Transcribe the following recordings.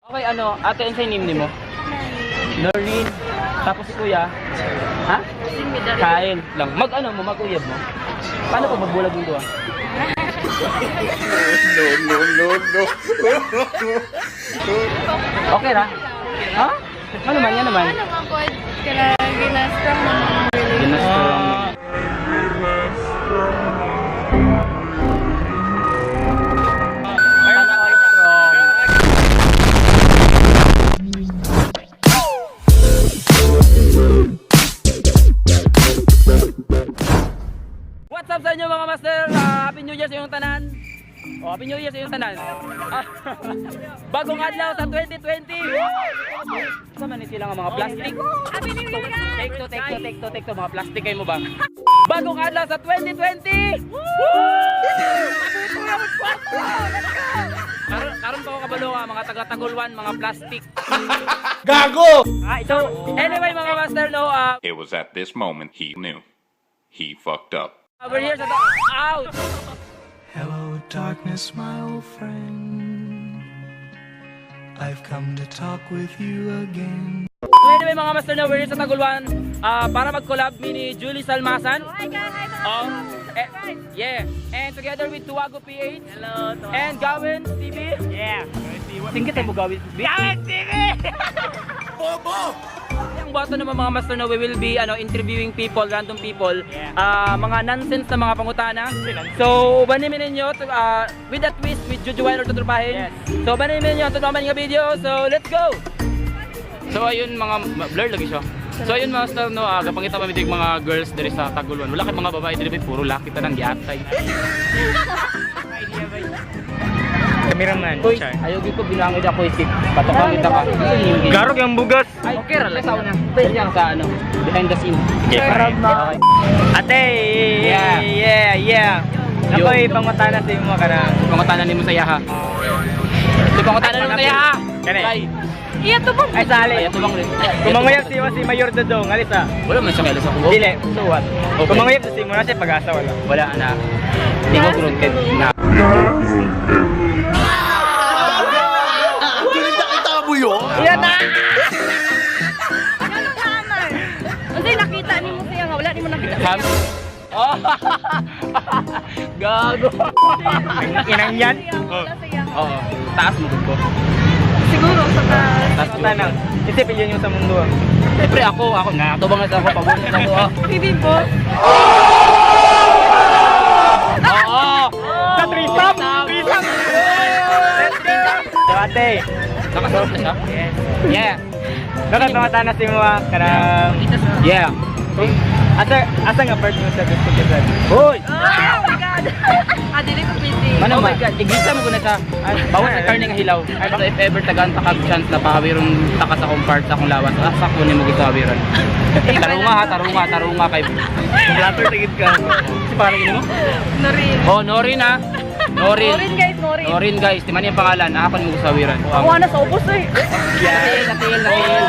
Okay, ano, ate, ano name nimo? Noreen. Tapos si kuya? Ha? Kyle lang. Mag ano mo, mag-uyab mo. Paano pag magbulag yung duwa? No, no, no, no. Okay ra? Ha? Ano man, yan naman. Ano nga po, kanang gina-strong na mga relationship. Gina-strong. Sana all strong. What's up sa inyo, mga master? Ah, Happy New Year sa inyong tanan. Oh, Happy New Year sa inyong tanan. Ah, bagong adlaw sa 2020. Sa man ni sila nga mga plastic. Happy New Year, guys! Take two, take two, take two, take two. Mga plastic kayo mo ba? Bagong adlaw sa 2020! Woo! Karon karon pa ko kabalo nga mga taga-Tagulwan, mga plastic. Gago! Ah, so anyway, mga master, no, ah, It was at this moment he knew. He fucked up. We're here sa Ouch! Hello, darkness, my old friend. I've come to talk with you again. So anyway, mga master, no, we're here sa Tagulwan para mag-collab mi ni Julie Salmasan. Hi guys! Hi mga Yeah. And together with Tuwago PH. Hello, Tuwago. And Gawin TV. Yeah. Tingkit mo Gawin TV. Gawin TV! Bobo! Ang bata naman, mga master, no, we will be ano interviewing people, random people, Yeah. mga nonsense na mga pangutana. So, ubanin ninyo to, with a twist with Juju or Tutrupahin. Yes. So, ubanin ninyo ang tuturuan nga video. So, let's go! So, ayun mga blur lagi siya. So ayun, master, no, gapangita pa mi dig mga girls diri sa Tagulwan. Wala kay mga babae diri, puro laki tanan giatay. Cameraman. Uy, ayaw gyud ko binangid ako isip. Patukan kita ka. Garog yung bugas. Ay, okay ra lang sa una. Yan sa ano, behind the scene. Okay. Ate, Yeah. yeah. Yo. Nakoy, pangutana sa imo kanang. Pangutana nimo sa iyaha. Ito pangutana nimo sa iyaha. Kani. Ay, Iya to ba? Ay, sali. ay, ito bang rin. Kung manguyab si imo si Mayor Dodong, alis ah. Wala man siya kaila sa kubo. Dili, so what? Okay. Kung manguyab sa imo na siya pag-asa wala. Wala na. Di ko kurun kay na. Tuloy na kita mo yun! Yan na! Ano naman? Unsay nakita nimo siya nga wala nimo nakita? Ham. Oh. Gago. Inang yan. Siya, wala siya. Oo. Taas mo gud ko. Siguro sa taas. Taas mo. Pangutana. Isipin yun yung sa mundo. Ah. Siyempre ako, ako na. Tubang na sa ako, pabunot ako. Oh. Baby boss. Oo. Sa threesome! Threesome! Let's go! So ate, Nakasarap na siya? Yes. Yeah. Nakoy pangutana sa imo ah, kanang. Yeah. Kung asa nga part mo sa gusto kita? Hoy! Oh my God! Ah, dili ko pwede. Mano oh my God, igisa mo ko na siya. Bawas sa karne nga hilaw. Ay, so if ever tagaan ta kag chance na pahawiron ta ka sa akong part sa akong lawas, asa ko nimo gisawiron. Tarunga ha, tarunga, tarunga kay Blatter tigid ka. Si pangalan nimo? Norin. Oh, Norin ha. Norin. Norin guys, Norin. Norin guys, ti man yung pangalan, ako nimo gisawiron. Ako na sa ubos eh. Sa tiil, sa tiil, sa tiil.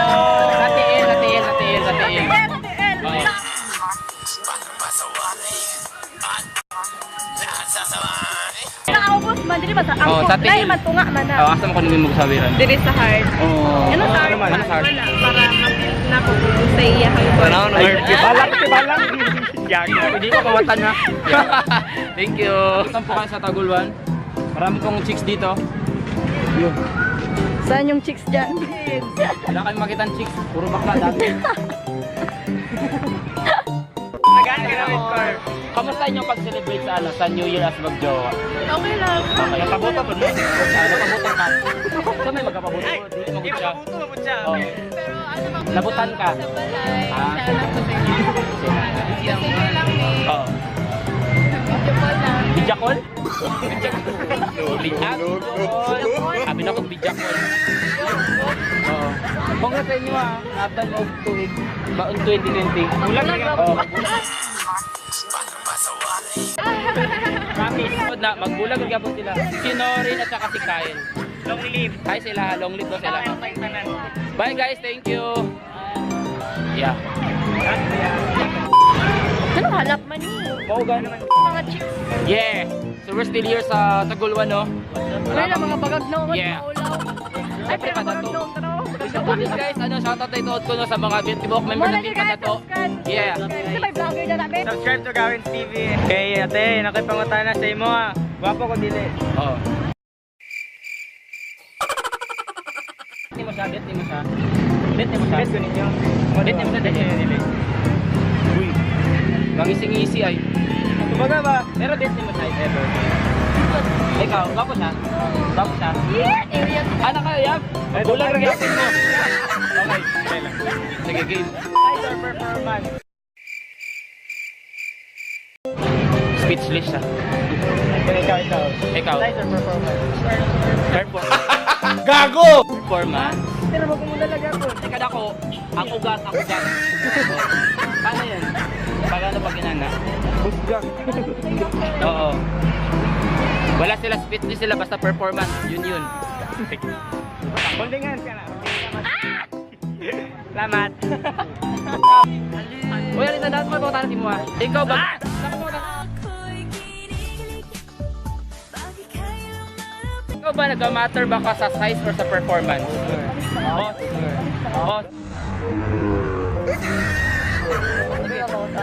Sa tiil, sa tiil, sa tiil, sa tiil. L, L. Oo. Nakaubos man dili ba sa Oh, angkop? sa tiil. Dai man tunga man na. Oh, asa mo ko nimo gisawiron? Dili sa heart. Oh. Ano sa heart? Ano man? Ano sa heart? Wala, para ma-feel na ko kung sa iya ang Ay, balak, balak. Yago. Hindi ko kawatan ha. Thank you. Saan po kayo sa Tagulwan? Marami pong chicks dito. Yun. Saan yung chicks dyan? Wala kami makita ng chicks. Puro bakla dati. Nagaan ka na with car. Kamusta inyong pag-celebrate sa ano sa New Year as magjowa? Okay lang. Okay. Napabuto ba? Napabuto ka. Sa may magkapabuto? Dili mo Di gud siya. makabuto mabot siya. Oh. Pero ano ba? Nabutan ka? Sa balay. Ah. Sa anak ko sa inyo. Sige lang eh. Oo. Video call lang. Video call? Video call. Sabi na kong video call. Oo. Congrats sa inyo ah. Naabdan mo og tuig. Baon 2020. Bulag na ka. Oo. Promise. Na, magbulag ang gapon sila. Si Norin at saka si Kyle. Long live. Hi sila, long live daw sila. Bye guys, thank you. Yeah. Ano halap man eh. Mao ganun. Mga chicks. Yeah. So we're still here sa Tagulwan, no? Wala lang mga bagag na umat Yeah. maulaw. Ay, Siyempre pero padato. marunong tanaw. So this guys, ano, shoutout tayo tuod ko no sa mga Beauty Walk member Muna ng nyo Team guys, Padato. subscribe. Yeah. Kasi may vlogger na namin. Subscribe to Gawin's TV. Kay ate, nakipangutana sa imo ah. Gwapo ko dili. Oo. Bet mo siya, bet mo siya. Bet mo siya. Bet ko ninyo. Bet mo siya, bet mo dili. Uy. Mangising-ngisi ay. Kumbaga ba? Pero bet mo siya if ever. Ikaw, gwapo siya. Gwapo siya. Yeah, area. Anak ka, yap. Bulag ang yapin mo. Okay. Sige, game. Size or performance? Speechless siya. Ikaw, ikaw. Ikaw. Size or performance? Perform. Gago! Performance. Pero wag mo talaga ko. Teka dako, ang ugat, ang ugat. Paano yun? Pag ano pag inana? Busgak. Oo. Wala sila speechless sila basta performance. Yun yun. Holding hands ka na. Ah! Salamat. Uy, alin na dapat mo tayo mo ah. Ikaw ba? Ikaw ba nag-matter ba ka sa size or sa performance? Oo. Oo.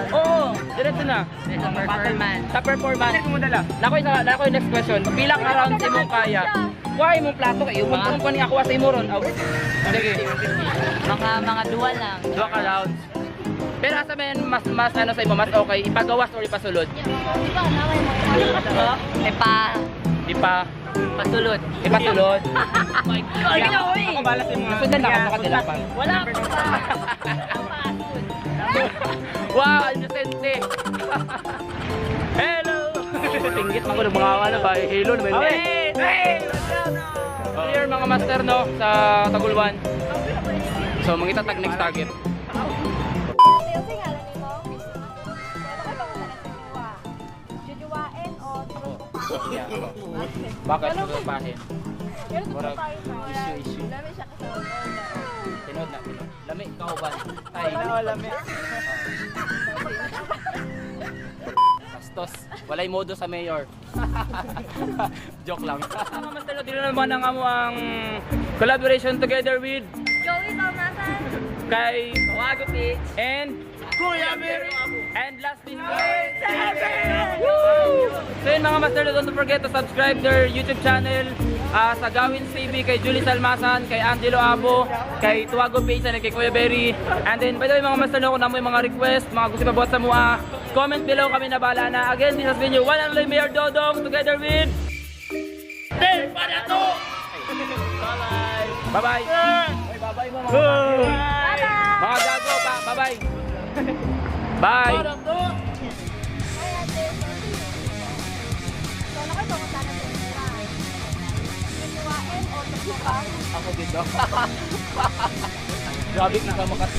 Oo, diretso na. Sa performance. Sa performance. Mo dala. Nako isa, nako yung next question. Bilang around si mong kaya. Why mong plato kayo? Kung kung ni ako sa imo ron. Aw. Sige. Mga duwa lang. Duha ka rounds. Pero asa man mas mas ano sa imo mas okay ipagawas or ipasulod? Ipa, Ipa pasulod. ipasulod. My God, Ako bala sa imo. Sundan na ako sa kadilapan. Wala pa. Wow, innocente. Hello. Tinggit man ko ng mga ano ba, hello naman. Okay. Hey! What's up? Clear mga master no sa Tagulwan. So mangita tag next target. Yeah. Bakit tutupahin? Murag issue issue. Tinod na tinod. Lami kauban. Ay, lami. Bastos. Walay modo sa mayor. Joke lang. Mga master, no, dito naman ang amo ang collaboration together with Joey Talmasan. kay Wago Beach. and Kuya Mary! And lastly, Woo! So yun mga master, don't forget to subscribe their YouTube channel sa Gawins TV, kay Julie Salmasan, kay Angelo Abo, kay Tuago Page, and kay Kuya Berry. And then, by the way mga master, no, kung na mo yung mga request, mga gusto ipabuhat sa mua, comment below, kami na bahala na. Again, this has been your one and only Mayor Dodong together with... Bye-bye! Bye-bye! Mga gago, bye-bye! Bye! Ako dito. Grabe ka makat.